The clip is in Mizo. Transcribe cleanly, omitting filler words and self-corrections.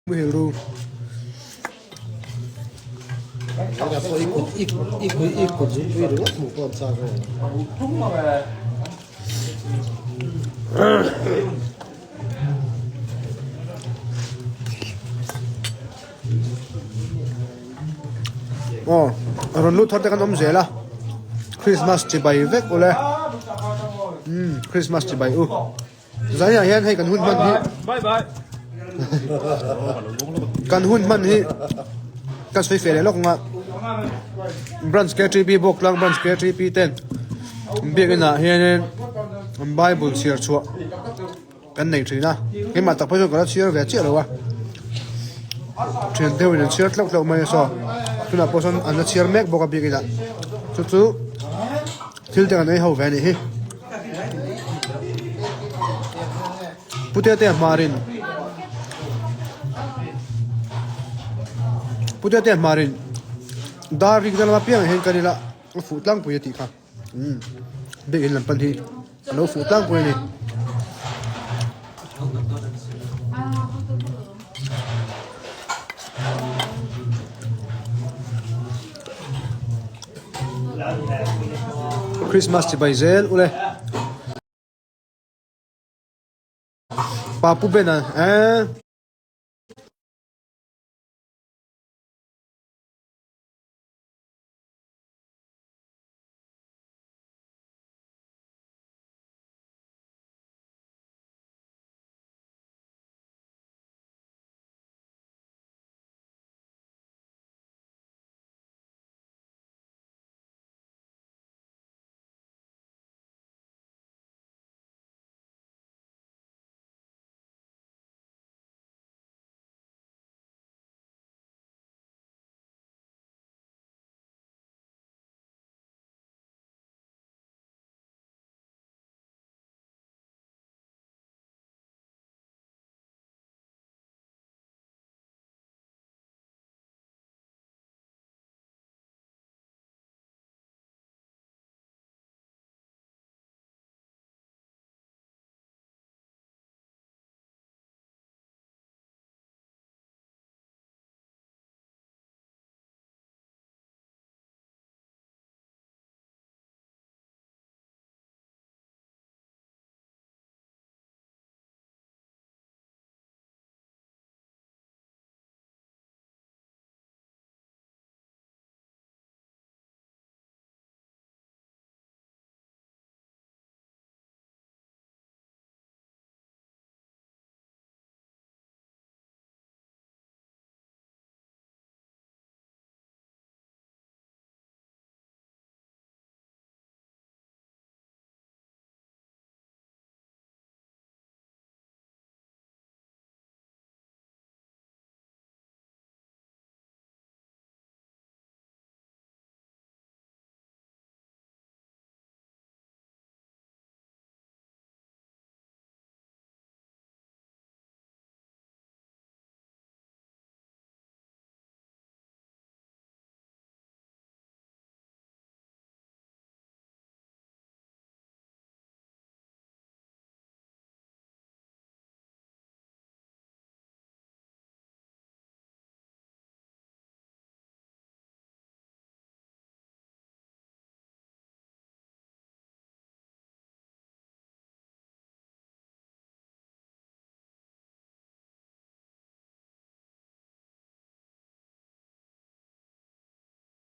Muhil ru. Aw rawn lut thar te kan awm zel a Christmas chibai vek ule umm Christmas chibai u. Zaiah hian hei kan hun hman hi kan hun hman hi ka sawi feh leh lawk ang a branch KTP bawk tlang branch KTP ten biakin ah hianin bible chhiar chhuah kan nei thin a keimah tak pawh chuan ka la chhiar ve chiah lo a thian deuhin an chhiar tlauh tlauh mai a saw tunah pawh sawn an la chhiar mek bawk a biakin ah chu chu thil te kan ei ho ve a nih hi. Pute te hmarin Pute te hmarin dar rik na lama piangah hian kan ila a fuh tlangpui a tih kha umm biakinn lam pan hi a lo fuh tlangpui a ni. Christmas chibai zel ule. Papu Ben a eh.